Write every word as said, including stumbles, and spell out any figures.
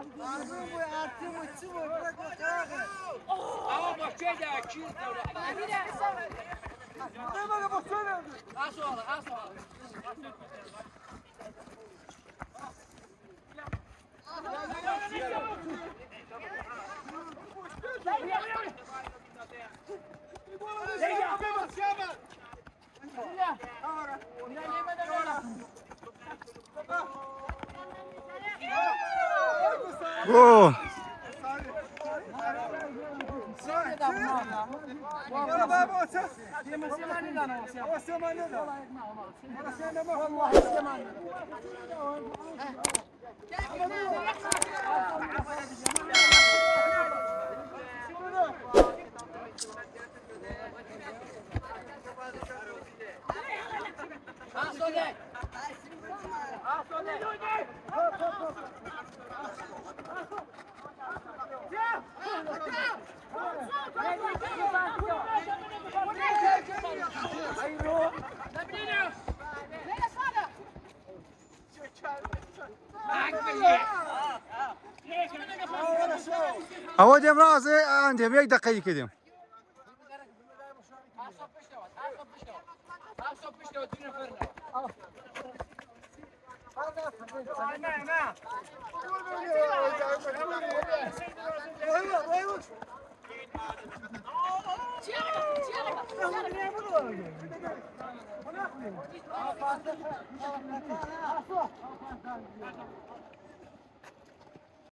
Arzum bu, artım bu, çi bu, bırak o kırarı. Ama bak şöyle, iki yüz lira. Deme de bak şöyle. Az sonra, az sonra. Oh. Ewa dem razê, an dem yek deqeyî kedim.